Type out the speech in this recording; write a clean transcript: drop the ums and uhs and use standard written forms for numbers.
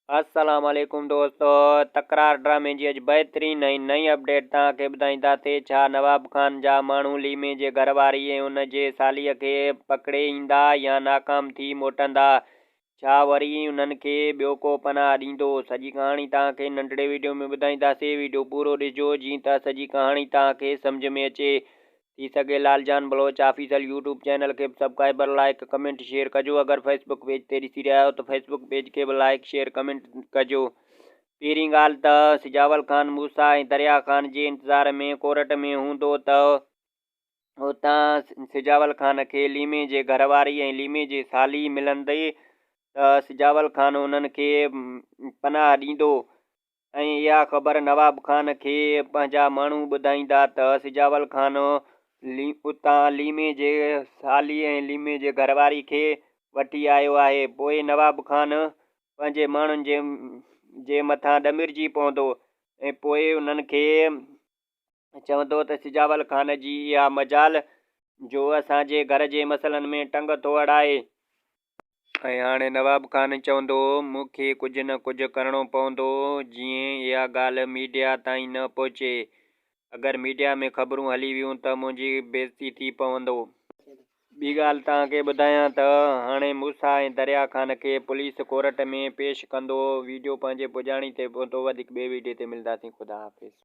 السلام عليڪم دوستو تڪرار ڊرامي جي اڄ بهترين ۽ نئين اپڊيٽ توهان کي ٻڌائينداسي ڇا نواب خان جا ماڻهو ليمي جي گهر واري ۽ ان جي ساليء کي پڪڙي ايندا يا ناڪام ٿي موٽندا ڇا وري انهن کي ٻيو ڪو پناهه ڏيندو سڄي ڪهاڻي توهان کي ننڍڙي ويڊيو ۾ ٻڌائينداسي ويڊيو پورو ڏسجو جيئن ته سڄي ڪهاڻي توهان کي سمجهه ۾ اچي ٿي سگهي Lal Jan Baloch official YouTube channel کي به سبڪائبر لائيڪ ڪمينٽ شيئر ڪجو اگر فيسبڪ پيج تي ڏسي رهيا آهيو ته فيسبڪ پيج کي به لائيڪ شيئر ڪمينٽ ڪجو پهرين ڳالهه ته سجاول خان موسيٰ ۽ دريا خان جي انتظار ۾ ڪورٽ ۾ هوندو ته اتان سجاول خان کي ليمي جي گهر واري ۽ ليمي جي سالي ملندي ته سجاول خان انهن کي پناهه ڏيندو ۽ اها خبر نواب خان کي پنهنجا ماڻهو ٻڌائيندا ته سجاول خان اتان ليمي جي سالي ۽ ليمي جي گهرواري کي وٺي آيو آهي. پوء نواب خان پنهنجي ماڻهن جي جي مٿان ڏمرجي پوندو ۽ پوء انهن کي چوندو ته سجاول خان جي اها مجال جو اسان جي گهر جي مسئلن ۾ ٽنگ ٿو اڙائي. ۽ هاڻي نواب خان چوندو مون کي ڪجهه نه ڪجهه ڪرڻو پوندو جيئن اها ڳالهه ميڊيا تائين نه پهچي. اگر ميڊيا ۾ خبرون هلي ويون ته منهنجي بيعزتي ٿي پوندو. ٻي ڳالهه توهان کي ٻڌايان ته هاڻي موسيٰ ۽ دريا خان کي پوليس ڪورٽ ۾ پيش ڪندو. ويڊيو پنهنجي پڄاڻي تي پهتو. وڌيڪ ٻي ويڊيو تي ملنداسين. خدا حافظ.